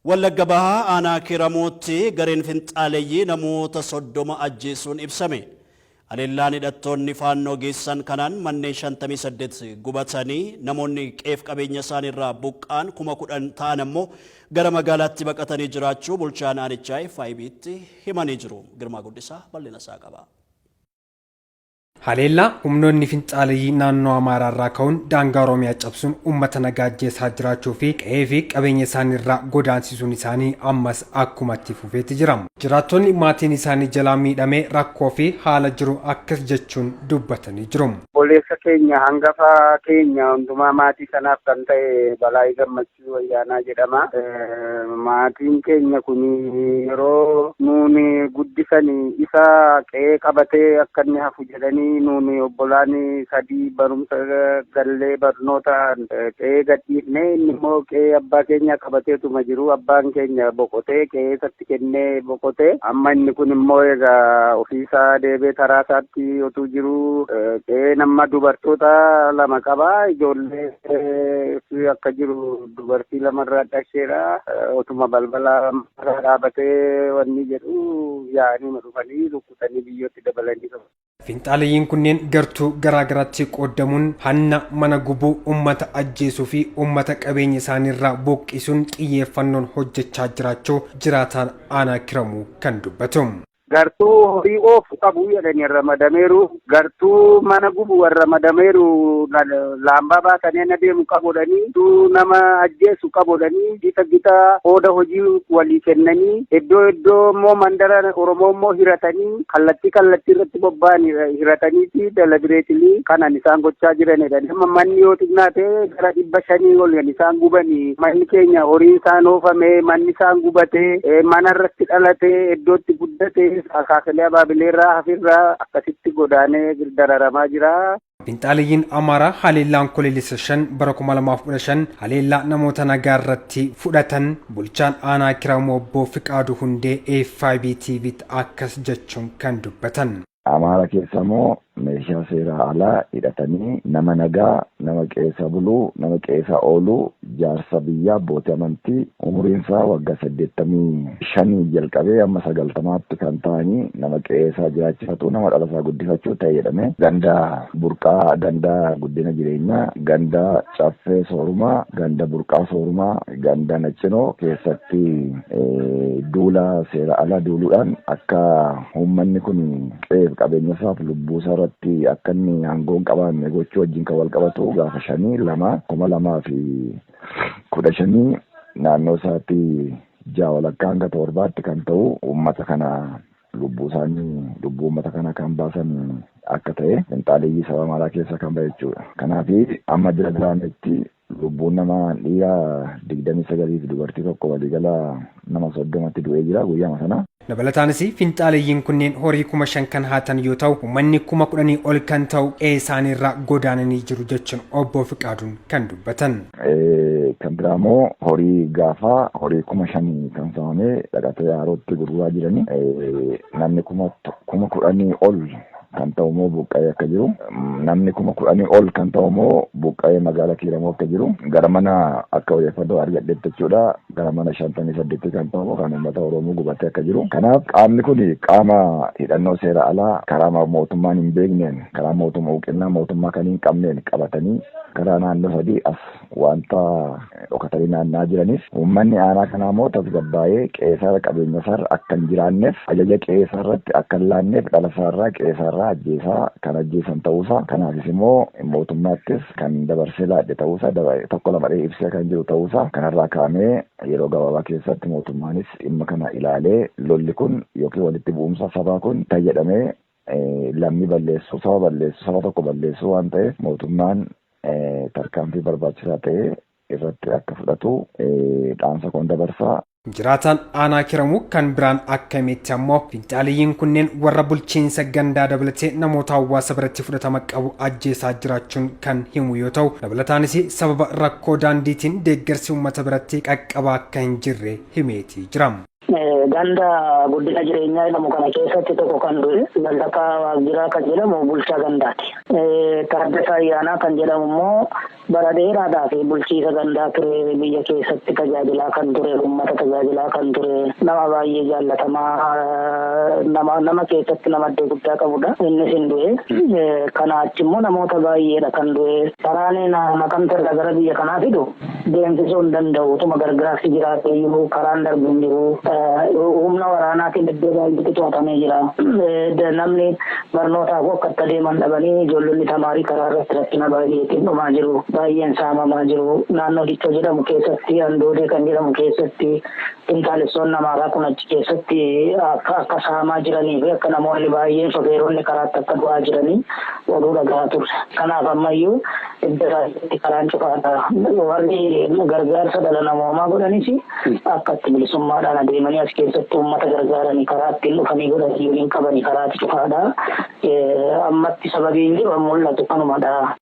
Wallagga Bahaa aanaa Kiiramuutti gareen finxaaleyyii namoota 30 ajjeesuun ibsame. Haleellaan hidhattoonni Faannoo geessisan kanaan manneen 58 gubatanii namoonni qe'eef qabeenya isaaniirraa buqqa'an 10,000 ta'an ammoo gara magaalaatti baqatanii jiraachuu bulchaan aanichaa FIB'tti himanii jiru. Girmaa Guddisaa bal'ina isaa qaba. Haleellaa humnoonni finxaaleyyii naannoo Amaaraarraa ka'uun daangaa Oromiyaa cabsuun uummata nagaa ajjeesaa jiraachuu fi qe'ee fi qabeenya isaaniirraa godaansisuun isaanii ammas akkuma itti fufeetti jira. Jiraattonni maatiin isaanii jalaa miidhame rakkoo fi haala jiru akkas jechuun dubbatanii jiru. Obboleessa keenya hangafa keenya hundumaa maatii sanaaf kan ta'e Balaayii Gammachuu Wayyaanaa jedhama. Maatiin keenya kun yeroo nuuni guddisan isa qe'ee qabatee akka inni hafu jedhanii, nuuni obbolaan sadii barumsa gallee barnootaan qe'ee gadhiifne. Inni immoo qe'ee abbaa keenya qabateetuma jiru. Abbaan keenya boqotee qe'ee isatti kennee boqotee, amma inni kun immoo egaa ofiisaa deebee karaa isaatti otuu jiru, qe'ee nama dubartoota lama qaba, ijoollee akka jiru dubartii lamarraa dhasheera. Otuma balbala dhaabatee wanni jedhu yaa'anii dhufanii rukkutanii biyyootti dabalanii qabu. Finxaaleyyiin kunneen gartuu garaa garaatti qoodamuun hanna, mana gubuu, uummata ajjeesuu fi uummata qabeenya isaaniirraa buqqisuun xiyyeeffannoon hojjechaa jiraachuu jiraataan aanaa Kiramuu kan dubbatu. Gartuu horii oofu qabu jedhanii ramadameeru. Gartuu mana gubu warra ramadameeru, laambaa baatanii na deemu qabudhanii, gartuu nama ajjeesu qabudhanii, gita gita qooda hojii walii kennanii, iddoo iddoo immoo mandara Oromoo immoo hiratanii, kallattii kallattii irratti bobba'anii hirataniiti deliberately kanan isaan gochaa jiranidha. Amma manni yoo xinnaate gara 500 ol isaan gubanii. Manni keenya horiin isaan oofame, manni isaan gubate, mana irratti dhalate, iddootti guddate, akaakilee abaabileerraa hafirraa akkasitti godaanee dararamaa jira. Finxaaleyyiin Amaaraa haleellaa Onkoloolessa 5 bara 2015 haleellaa namoota nagaa irratti fudhatan bulchaan aanaa Kiramuu obbo Fiqaaduu Hundee FIB TV'tti akkas jechuun kan dubbatan. Amaara keessa immoo meeshaa seeraa alaa hidhatanii nama nagaa, nama qeessa buluu, nama qeessa ooluu, jaarsa biyyaa, abbootii amantii umuriin isaa waggaa 85 jalqabee amma 90tti kan ta'anii, nama qeessaa jiraachifatu, nama dhala isaa guddifachuu ta'e jedhame, ganda Burqaa, ganda Guddina Jireenyaa, ganda Caffee Soorumaa, ganda Burqaa Soorumaa, ganda Naccinoo keessatti duula seera alaa duuluudhaan akka uummanni kun qe'eef qabeenya isaaf lubbuu isaa irratti akka inni aangoo hin qabaanne gochuu wajjin kan wal qabatu gaafa 5/2/2015 naannoo isaatti 6:30 hanga 7tti kan ta'u uummata kana lubbuu isaanii, lubbuu uummata kana kan baasan akka ta'e finxaaleeyyii saba Amaaraa keessaa kan bahe jechuudha. Kanaaf amma jira jiraanitti lubbuun nama dhiira 29 fi dubartii tokko, waliigala nama 30tti du'ee jira guyyaama sana. Dabalataanis finxaaleyyiin kunneen horii 5,000 kan haatan yoo ta'u, uummanni 10,000 ol kan ta'u qe'ee isaaniirraa godaananii jiru jechuun obbo Fiqaaduun kan dubbatan. Kan biraa immoo horii gaafaa, horii 5,000 kan saamamee dhaqatee harootti gurguraa jiranii, namni 10,000 ol kan ta'u immoo buqqa'ee akka jiru, namni 10,000 ol kan ta'u immoo buqqa'ee magaalaa Kiiramuu akka jiru, gara mana akka odeeffannoo argadhetti jechuudha, gara mana 58 kan ta'u immoo kan uummata Oromoo gubatee akka jiru. Kanaaf qaamni kun qaama hidhannoo seera alaa karaa mootummaan hin beekneen, karaa mootummaa huqinnaa mootummaa kan hin qabneen qabatanii karaa naannoo sadii as wanta dhokatanii naanna'aa jiraniif, uummanni aanaa kanaa immoo tasgabbaa'ee qe'eesaarra qabeenya isaarra akka hin jiraanneef, ajaja qe'eesaa irratti akka hin laanneef, dhala isaarraa qe'eesaarraa ajjeesaa kan ajjeesan ta'uusaa, kanaafis immoo mootummaattis kan dabarsee laadhe ta'uusaa tokko lama ibsee kan jiru ta'uusaa, kanarraa kaa'amee yeroo gabaabaa keessatti mootummaanis dhimma kana ilaalee lolli kun yookiin walitti bu'umsa sabaa kun tayyadhamee lammii balleessuu, saba balleessuu, saba tokko balleessuu waan ta'eef, mootummaan tarkaanfii barbaachisaa ta'e irratti akka fudhatu dhaamsa koon dabarsaa. Jiraataan aanaa Kiramuu kan biraan akka himetti ammoo finxaaliyyiin kunneen warra bulchiinsa gandaa dabalatee namoota hawaasa biratti fudhatama qabu ajjeesaa jiraachuun kan himu yoo ta'u, dabalataanis sababa rakkoo daandiitiin deeggarsi uummata biratti qaqqabaa akka hin jirre himeetii jira. Ganda Guddina Jireenyaa jedhamu kana keessatti tokko kan du'e Lallaqaa Waaqjiraa kan jedhamu bulchaa gandaati. Taaddasaa Ayyaanaa kan jedhamu immoo bara dheeraadhaaf bulchiisa gandaa ture, biyya keessatti tajaajilaa kan ture, uummata tajaajilaa kan ture, nama baay'ee jaallatamaa, nama keessatti nama iddoo guddaa qabudha. Innis hin du'e. Kana achi immoo namoota baay'eedha kan du'e. Karaan Naqamte irraa gara biyya kanaa fidu deemsisuu hin danda'u. Utuma gargaarsi jiraate iyyuu karaan darbu hin jiru. Humna waraanaatiin iddoo baay'eetti to'atamee jira. Namni barnootaaf akka itti adeeman dhabanii ijoollonni tamaarii karaa irratti rakkina baay'eetiin dhumaa jiru. Baay'een saamamaa jiru. Naannoo Dichoo jedhamu keessatti, Andoodee kan jedhamu keessatti finxaalessoonni Amaaraa kun achi keessatti akka saamaa jiranii fi akka namoonni baay'een shofeeronni karaatti akka du'aa jiranii oduu dhagahaa turre. Kanaaf ammayyuu iddoo baay'eetti karaan cufaadha. Warri gargaarsa dhala namoomaa godhanis akka itti bilisummaadhaan adeemanii as keessatti uummata gargaaranii karaa ittiin dhufanii godhanii hin qabanii, karaatti cufaadha. Ammatti sababiin jiru mul'atu kanumadha.